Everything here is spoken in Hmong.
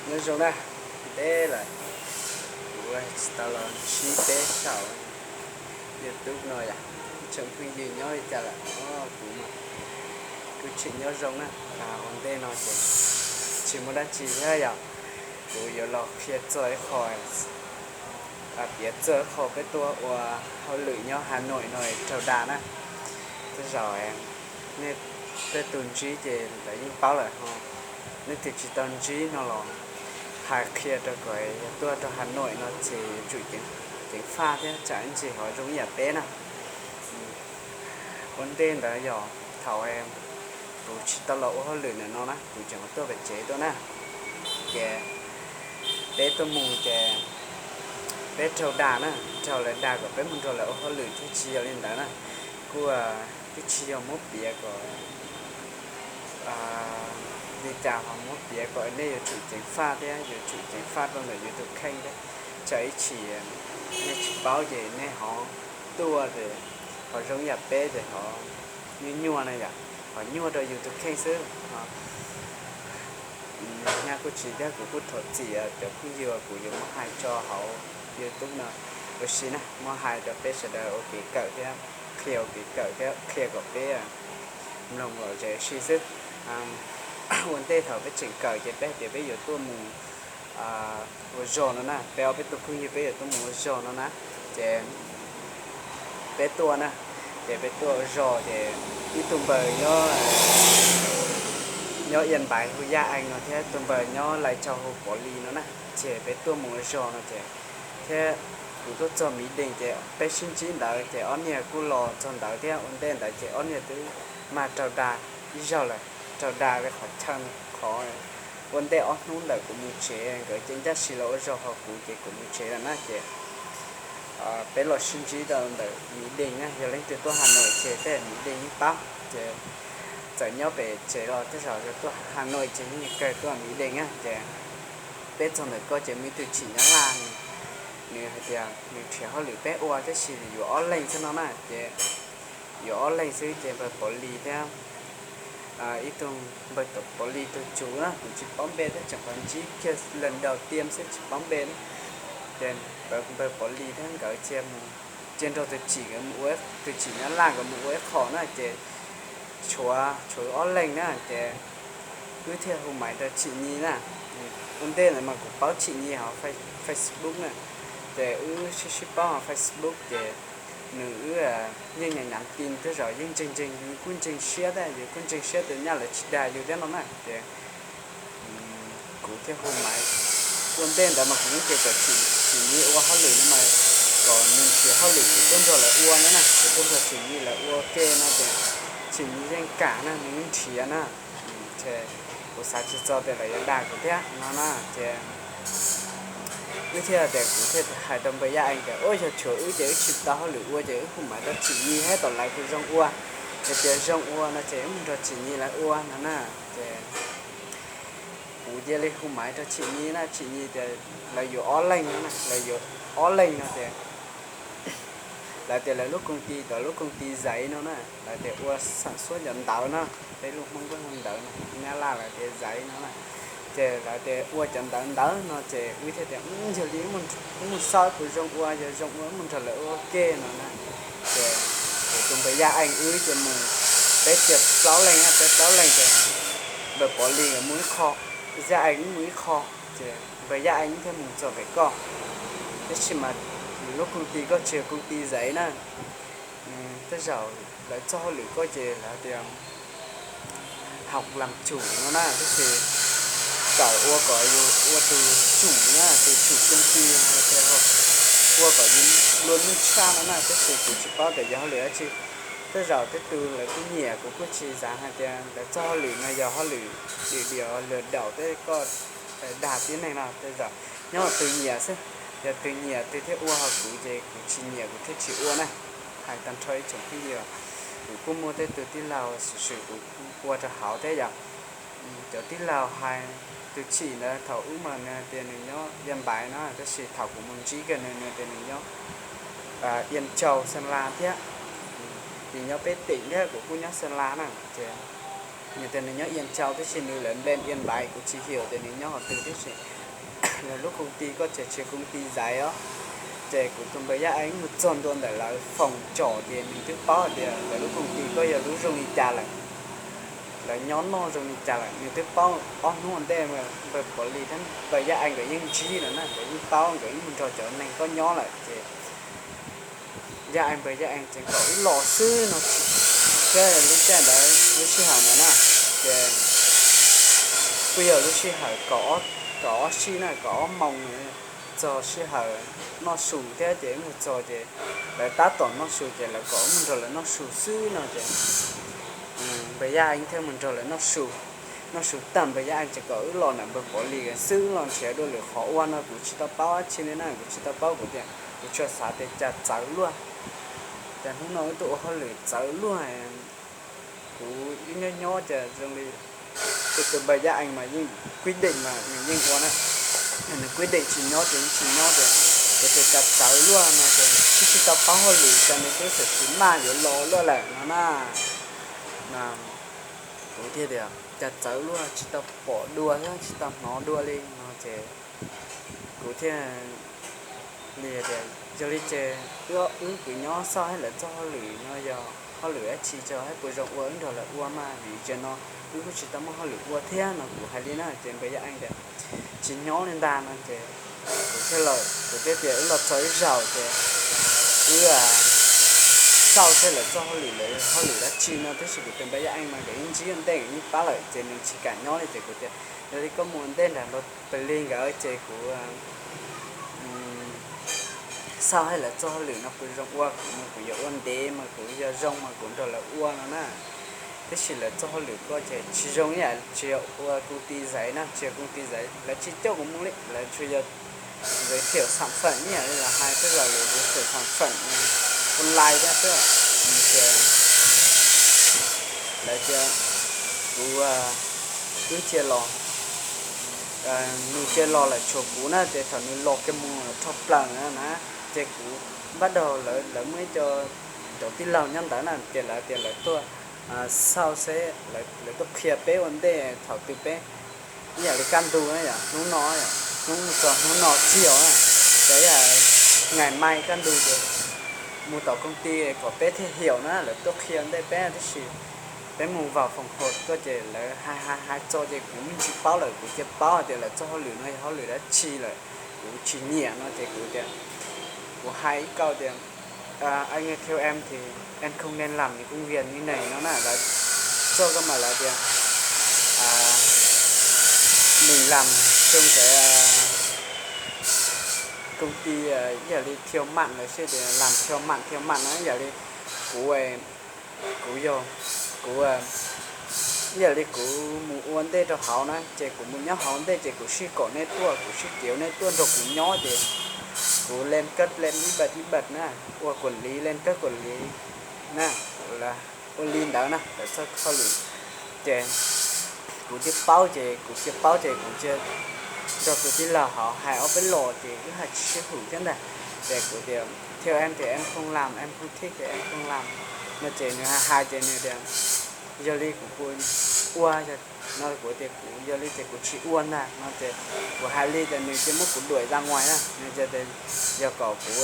Nyob zoo na, ntev lawm kuv tsis tau los ntsib peb saum YouTube no yom. Tsoom phooj ywg nyob li cas lawm? Kuv mas kuj tseem nyob zoo na. Ua ntej no ces tsis muaj dab tsi thiab yom, kuv yuav los qhia txog ib qho, piav txog ib qho peb tuaj ua hauj lwm nyob Hà Nội no raug dag na. Tej zaum nej tej tus ntsib ces lawv yeej paub lawm ho, nej tus tsis tau ntsib no los hais qhia rau kom yog tuaj rau Hà Nội no ces yuav tsum ceev faj thiab tsam ib ntsis ho zoo ib yam peb na. Ua ntej ntawd yog thaum kuv tsis tau los ua hauj lwm ntawm no na, kuv tseem tuaj pem tsev tuaj na, ces peb tuaj mus ces peb raug dag na, raug lawv dag kom peb mus nrog lawv ua hauj lwm thiab tsis yog li ntawd na. Kuj twb tsis yog muab piav kom li cas ho muab piav kom nej yuav tsum ceev faj thiab yuav tsum ceev faj rau ntawm yus tus kheej thiab, tsam ib chim nej tsis paub ces nej ho tuaj ces ho zoo yam peb ces ho nyuaj nyuaj na yom, ho nyuaj rau yus tus kheej xwb. Nyab kuj tsis thiab kuv kuj thov txim cov phooj ywg uas kuv yuav muab hais tso hauv YouTube no ua si na, muab hais rau peb sawv daws ua kev kawm thiab qhia ua kev kawm thiab qhia kom peb mloog lom zem ua si xwb. Ua ntej thaum peb tseem kawm ces peb hais tias peb yuav tuaj mus ua zog no na, peb ob peb tug phooj ywg peb yuav tuaj mus ua zog no na, ces peb tuaj na, ces peb tuaj ua zog ces ib tug npawg nyob Yên Bái hu Yaj Ees no thiab tus npawg nyob Lai Châu hu Pov Lis no na, ces peb tuaj mus ua zog no ces thiab kuv tuaj txog Mỹ Đình ces peb sib ntsib ntawd ces ob niag kuj los txog ntawd thiab. Ua ntej ntawd ces ob niag twb mag raug dag ib zaug lawm, raug dag li qhov chaw qhov. Ua ntej ob hnub ntawm kuv mus tsev nkawd ces ncaj si los ua zog, ho kuv ces kuv mus tsev lawm na ces peb los sib ntsib rau ntawm Mỹ Đình na, yog leej twg tuaj Hà Nội ces tej Mỹ Đình yeej paub ces txawm nyob pem tsev los tej zaum yog tuaj Hà Nội ces yeej kawg tuaj Mỹ Đình na ces peb txog ntawm ko ces muaj ib tug tshim Nyab Laj, nws hais tias nws nrhiav hauj lwm peb ua tab sis yuav ob leeg xwb no na ces yuav ob leeg xwb ces npawg Pov Lis thiab ib tug npawg Pov Lis tus tswv na, kuv tsis paub npe thiab tseem qhov ntsib kiag lần đầu tiên xwb tsis paub npe na. Ces npawg Pov Lis thiab nkawd cia mus, cia nrog tus tshim nkawd mus ua, tus tshim Nyab Laj nkawd mus ua ib qho na ces tshuav tshuav ob leeg na ces wb thiaj hu maiv rau Tshim Nyi na. Ua ntej ntawd mas kuv paub Tshim Nyi hauv Facebook na, ces wb sib sib paub hauv Facebook ces nws wb yeej nyav nyav ti tej zaum yeej ntseeg ntseeg, yus kuj ntseeg siab thiab, yus kuj ntseeg siab tias nyaj lawv tsis dag yus thiab no na ces kuv thiaj hu maiv. Ua ntej ntawd mas kuv yeej tias kom Tshim Nyi ua hauj lwm no mas kom nws nrhiav hauj lwm kuv tuaj nrog lawv ua no na, kuv tuaj nrog Tshim Nyi lawv ua ke no ces Tshim Nyi yeej kam na, nws yeej nrhiav na. Ces kuv xav tsis txog tias lawv yuav dag kuv thiab no na ces wb thiaj tias kuv thiaj hais rau npawg Yaj Ees tias ua yog tshuav wb ces wb tsis tau hauj lwm ua ces wb hu maiv rau Tshim Nyi thiab tom lawv puas zoo ua. Yog tias zoo ua no ces wb mus nrog Tshim Nyi lawv ua no na ces kuv cia li hu maiv rau Tshim Nyi na, Tshim Nyi tias lawv yuav ob leeg no na, lawv yuav ob leeg no ces lawv tias lawv lub công ty tom lub công ty giấy no na, lawv tias ua sản xuất cov ntawv no, peb lub Hmoob npaj hu ntawv no, Nyab Laj lawv tias giấy no na. Ces lawv tias ua cov ntawv ntawd no ces wb thiaj tias yog li wb mus xauj puas zoo ua, yog zoo ua wb mus nrog lawv ua ke no na. Ces kuv tus npawg Yaj Ees wb ces mus, peb cia plaub leeg, peb plaub leeg ces npawg Pov Lis nkawd mus ib qho, Yaj Ees wb mus ib qho, ces npawg Yaj Ees wb thiaj mus txog pem koj. Tab sis mas lub công ty koj tsis yog công ty giấy na, tej zaum lawv txoj hauj lwm koj ces lawv tias học làm chủ no na, tab sis txawm ua kom yus ua tus chủ na, tus chủ công ty, ua kom yus luôn luôn tshaj no na, tab sis kuv tsis paub tias yog hauj lwm dab tsi. Tej zaum tej tug lawv kuj nyiam, kuv kuj tsis xav hais tias lawv txoj hauj lwm no yog hauj lwm điều điều lừa đảo tej koj dag tib neeg no, tej zaum nyob tus nyiam xwb. Yog tus nyiam tus thiaj ua, ho kuv ces kuv tsis nyiam kuv thiaj tsis ua na. Hais tag nrho ib tsoom phooj ywg, kuv kuj muaj tej tug tij laug xwm swm kuv ua rau hauv thiab yom. Cov tij laug hais, tus Tshim ntawd thaum ub mas nws tias nws nyob Yên Bái na, tab sis thaum kuv mus ntsib kiag nws, nws tias nws nyob Yên Châu Sơn La thiab. Ces nyob peb tỉnh thiab, kuv kuj nyob Sơn La na ces Nws tias nws nyob Ia Ntsaus tib si, nws lawv npe Ia Npaiv, kuv tsis hais tias nws nyob qhov twg tib si. Lawv lub koom ti koj ces tsis koom ti zaiv os. Ces kuv tus npawg Yaj Eeb mus txog ntua ntawm lawv foom tsom ces nws twb paub hais tias lawv lub koom ti koj yog lub zoo li cas lawm, lawv nyob noj zoo li cas lawm. Nws twb paub ob hnub ua ntej npawg Pov Lis thiab npawg Yaj Eeb nkawd yeej ntsib lawm na, nkawd yeej paub, nkawd yeej mus nrog cov neeg koj nyob lawm ces Yaj Eeb, npawg Yaj Eeb ces kom wb los xwb no, thiab lub caij ntawd lub sij hawm ntawd na, ces kuj yog lub sij hawm kaum ob sij na, kaum ob moos txog sij hawm noj su thiab ces wb mus txog ces lawv tab tom noj su ces lawv kom wb mus nrog lawv noj su xwb no ces npawg Yaj Eeb thiaj mus nrog lawv noj su. Noj su tag npawg Yaj Eeb ces kom wb los ntawm npawg Pov Lis xwb, wb los nrhiav dua lwm qhov ua no kuv tsis tau paub dab tsi li na, kuv tsis tau paub, kuv tias kuv tsuas xav tias cas txawv luaj, cas hnub no wb tuaj ua hauj lwm txawv luaj. Kuv wb nyob nyob ces zoo li tus npawg Yaj Eeb mas yeej kwb deem mas nws yeej ua na, nws kwb deem tsis nyob ces yeej tsis nyob ces, ces cas txawv luaj no ces twb tsis tau paub hauj lwm cas nws twb txawm tsis maj yuav los luaj lawm no na. Kuv thiaj tias cas txawv luaj, tsis tau pom dua thiab tsis tau hnov dua li no ces kuv thiaj li tias yog li ces wb kwv nyob xauj saib lawv txoj hauj lwm no yog hauj lwm dab tsi, txog saib puas zoo ua wb nrog lawv ua mas, vim tias no wb kuj tsis tau muaj hauj lwm ua thiab no kuv hais li na ces npawg Yaj Eeb tias tsis nyob li ntag no ces kuv thiaj, kuv thiaj tias wb los txog ib zaug ces wb xauj saib lawv txoj hauj lwm, lawv hauj lwm dab tsi no, tab sis kuv tus npawg Yaj Eeb mas nkawd yeej ntsib ua ntej, nkawd yeej paub lawm ces nws tsis kam nyob li ces kuv tias yog li koj mus ua ntej nram npawg Pov Lis nkawd ces kuv xauj saib lawv txoj hauj lwm no puas zoo ua, kuv mas kuv yuav ua ntev mas kuv yog zoo mas kuv nrog lawv ua no na. Tab sis lawv txoj hauj lwm koj ces tsis zoo ib yam, tsis yog ua koom ti zaiv na, tsis yog koom ti zaiv, lawv tsis coj kuv mus li, lawv tsuas yog giới thiệu sản phẩm ib yam li lawv hais, tej zaum lawv giới thiệu sản phẩm online thiab xwb. Ces lawv tias kuv twb cia los, nws cia los lawm tshuav kuv na, ces thaum nws los kiag mus rho plaws na, ces kuv npaj daug lawv, lawv muaj ib co cov tij laug nyob ntawd na, ces lawv tias lawv tuaj xauj seb, lawv tuaj qhia peb ua ntej thaum twg peb ib yam li kaj ntug na yom, hnub no yom, hnub txog hnub no txog na, ces ib yam li ngày mai kaj ntug ces mus tom koom ti kom peb thiaj hiểu na, lawv tuaj qhia ua ntej peb, tab sis peb mus vào phòng họp koj ces lawv hais hais hais txog ces kuv yeej tsis paub lawm, kuv cia paub hais tias lawv txoj hauj lwm no yog hauj lwm dab tsi lawm, kuv tsis nyiam no ces kuv tias, kuv hais ib câu tias anh ơi, theo em thì anh không nên làm những công việc như này no na, lawv txog koj mas lawv tias mình làm trong cái công ty ib yam li thiaw mặn lawv thiaj tias làm thiaw mặn thiaw mặn na, ib yam li kuv, kuv yog, kuv ib yam li kuv mus ua ntej rau hauv na, ces kuv mus nyob hauv ntej ces kuv sib kom nej tuaj, kuv sib kiv nej tuaj nrog kuv nyob ces kuv lên cấp lên ib bậc ib bậc na, ua quản lý lên cấp quản lý na, ua li ntawd na lawv txoj hauj lwm. Ces kuv twb paub ces kuv cia paub ces kuv cia nrog tus tij laug hauv hais ob peb los ces wb hais tsis sib haum thiab ntag. Ces kuv tias theo em thì em không làm, em không thích thì em không làm no ces nws hais hais ces nws tias yog li kuv puas ua no, kuv tias kuv yog li ces kuv tsis ua ntag no ces kuv hais li ces nws cia muab kuv đuổi ra ngoài na, nws tias yog kom kuv